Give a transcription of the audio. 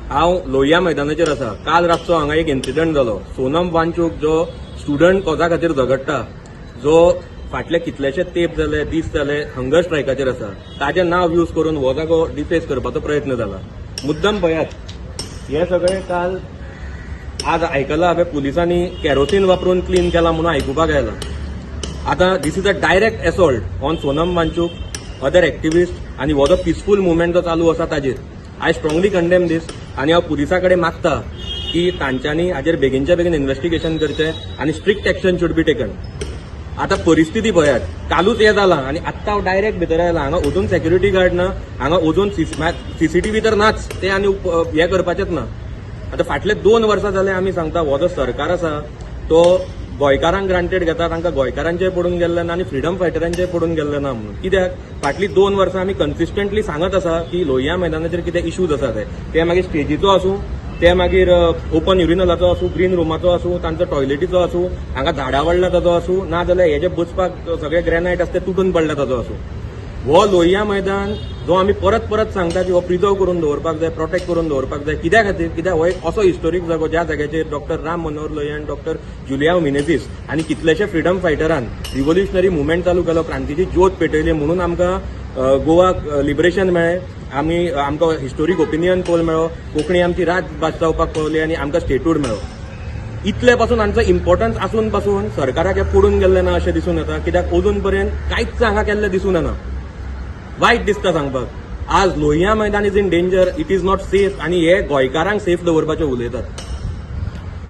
हांव लोहिया मैदानाचेर आसा. काल रातचो हांगा एक इन्सिडंट जालो. सोनम वांचूक जो स्टुडंट कॉजा खातीर झगडटा, जो फाटले कितलेशे तेंप जाले, दीस जाले हंगर स्ट्रायकाचेर आसा, ताजें नांव यूज करून हो जागो डिफेस करपाचो प्रयत्न जाला. मुद्दम पळयात हे सगळे. काल आज आयकलां हांवें, पुलिसांनी कॅरोसीन वापरून क्लीन केला म्हणून आयकुपाक आयलां. आतां this is a direct assault on Sonam Wangchuk, other activist आनी हो जो पिसफूल मुवमेंट जो चालू आसा ताजेर. I strongly condemn this आनी हांव पुलिसां कडेन मागता की तांच्यांनी हाजेर बेगीनच्या बेगीन इन्व्हेस्टिगेशन करचें आनी strict action should be taken. आतां परिस्थिती पळयात, कालूच हें जालां आनी आत्तां हांव डायरेक्ट भितर आयला. हांगा अजून सेक्युरिटी गार्ड ना, हांगा अजून सीसीटीव्ही तर नाच, ते आनी हें करपाचेच ना. आतां फाटले 2 वर्सां जाले आमी सांगता, हो जो सरकार आसा तो गोंयकारांक ग्रांटेड घेता. तांकां गोंयकारांचें पडून गेल्लें ना आनी फ्रिडम फायटरांचें पडून गेल्लें ना म्हणून. कित्याक फाटलीं 2 वर्सां आमी कन्सिस्टंटली सांगत आसा की लोहिया मैदानाचेर कितें इश्यूज आसा, ते ते मागीर स्टेजीचो आसूं, ते मागीर ओपन युरिनलाचो आसूं, ग्रीन रुमाचो आसूं, तांचो टॉयलेटीचो आसूं, हांगा झाडां वाडल्या ताजो आसूं, ना जाल्यार हे जे बसपाक सगळे ग्रॅनायट आसा ते तुटून पडल्या ताजो आसूं. हो लोहिया मैदान जो आमी परत परत सांगता की हो प्रिजर्व करून दवरपाक जाय, प्रोटेक्ट करून दवरपाक जाय. कित्या खातीर? कित्याक हो एक असो हिस्टोरीक जागो ज्या जाग्याचेर डॉक्टर राम मनोहर लोहिया आनी डॉक्टर जुलियाव मिनेझीस आनी कितलेशे फ्रिडम फायटरान रिव्होल्युशनरी मुवमेंट चालू केलो, क्रांतीची ज्योत पेटयली, म्हणून आमकां गोवा लिबरेशन मेळ्ळें. आमी आमकां हिस्टोरीक ओपिनियन पोल मेळ्ळो, कोंकणी आमची राजभास जावपाक पावली आनी आमकां स्टेटहूड मेळ्ळो. इतले पासून हांचो इम्पॉर्टन्स आसून पासून सरकाराक हें पडून गेल्लें ना अशें दिसून येता. कित्याक अजून पर्यंत कांयच हांगा केल्लें दिसून येना. वायट दिसता सांगपाक, आज लोहिया मैदान is in danger, it is not safe आनी हे गोंयकारांक सेफ दवरपाचें उलयतात.